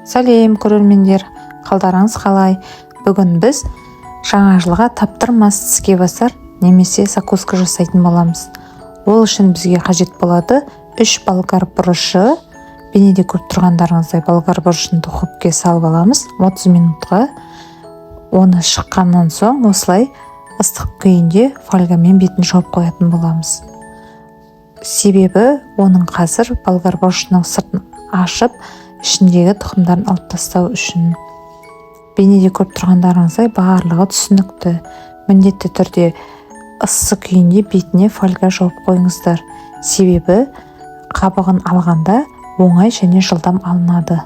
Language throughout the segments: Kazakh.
Сәлем, көрермендер! Қалдарыңыз қалай? Бүгін біз жаңа жылға таптырмас тіске басар немесе закуска жасайтын боламыз. Ол үшін бізге қажет болады 3 болгар бұрышы. Бейнеде көріп тұрғандарыңыздай, болгар бұрышын духовке салып аламыз 30 минутқа. Оны шыққаннан соң осылай ыстық күйінде фольгамен бетін жауып қоятын боламыз. Себебі оның қазір болгар бұрышының сыртын ашып, ішіндегі тұқымдарын алып тастау үшін. Бейнеде көріп тұрғандарыңыздай, барлығы түсінікті. Міндетті түрде ыссы күйінде бетіне фольга жауып қойыңыздар. Себебі қабығын алғанда оңай және жылдам алынады.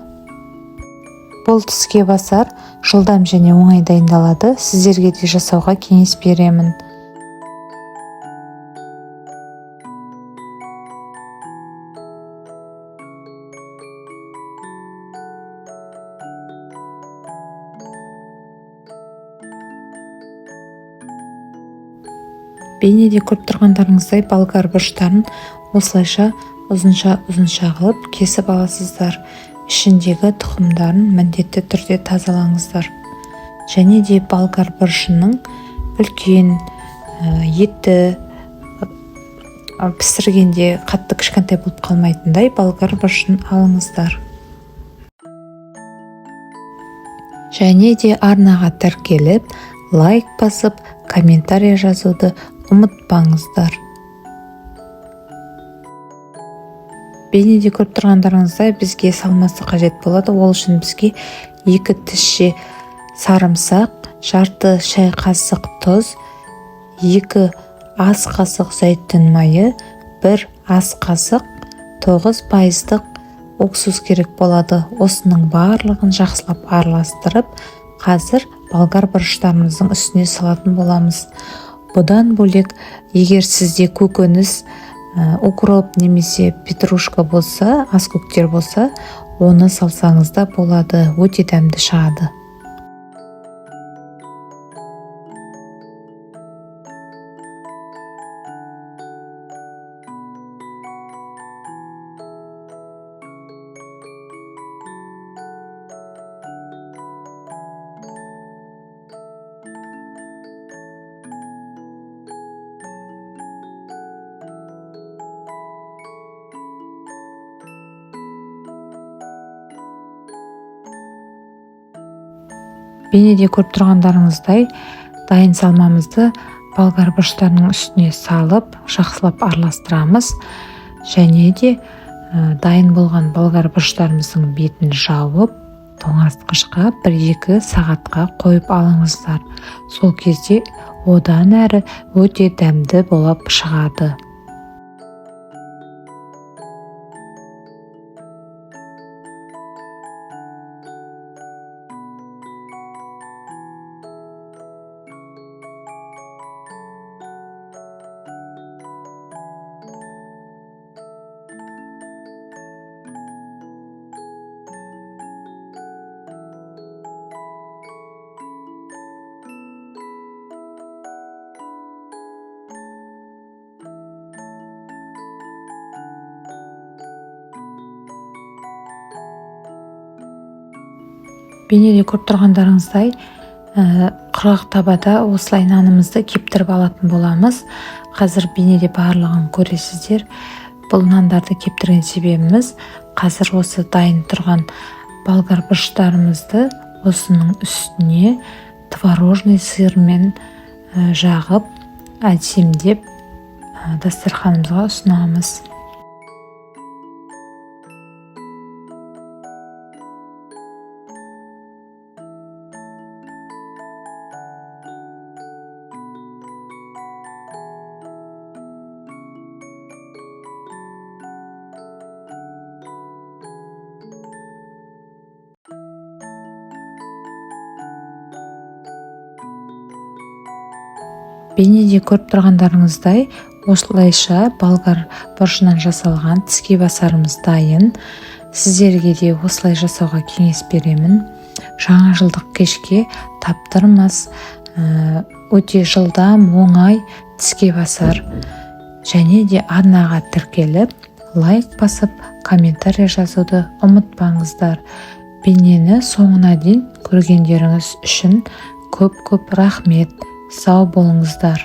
Бұл тіске басар жылдам және оңай дайындалады. Сіздерге де жасауға кеңес беремін. Бейнеде көріп тұрғандарыңыздай, болгар бұрыштарын осылайша ұзынша-ұзынша қылып кесіп аласыздар. Ішіндегі тұқымдарын міндетті түрде тазалаңыздар. Және де болгар бұрышының үлкен етті пісіргенде қатты кішкентай болып қалмайтындай болгар бұрышын алыңыздар. Және де арнаға тіркеліп, лайк басып, комментарий жазуды ұмытпаңыздар. Бейнеде көріп тұрғандарыңыздай, бізге салмасы қажет болады. Ол үшін бізге 2 тісше сарымсақ, жарты шай қасық тұз, 2 ас қасық зәйтүн майы, 1 ас қасық 9% уксус керек болады. Осының барлығын жақсылап араластырып, қазір болгар бұрыштарымыздың үстіне салатын боламыз. Бұдан бөлек, егер сізде көкөніс, укроп немесе петрушка болса, аскөктер болса, оны салсаңыз да болады, өте дәмді шығады. Бейнеде көріп тұрғандарыңыздай, дайын салмамызды болгар бұрыштарының үстіне салып, жақсылап араластырамыз. Және де дайын болған болгар бұрыштарымыздың бетін жауып, тоңазытқышқа 1-2 сағатқа қойып алыңыздар. Сол кезде одан әрі өте дәмді болып шығады. Бейнеде көріп тұрғандарыңыздай, құрғақ табада осылай нанымызды кептіріп алатын боламыз. Қазір бейнеде барлығын көресіздер. Бұл нандарды кептірген себебіміз, қазір осы дайын тұрған болгар бұрыштарымызды осының үстіне творожный сырмен жағып, әдемдеп, дастарханымызға ұсынамыз. Бейнеде көріп тұрғандарыңыздай, осылайша болгар бұрышынан жасалған тіске басарымыз дайын. Сіздерге де осылай жасауға кеңес беремін. Жаңа жылдық кешке таптырмас, өте жылдам, оңай тіске басар. Және де арнаға тіркеліп, лайк басып, комментарий жазуды ұмытпаңыздар. Бейнені соңына дейін көргендеріңіз үшін көп-көп рахмет. Сау болыңыздар.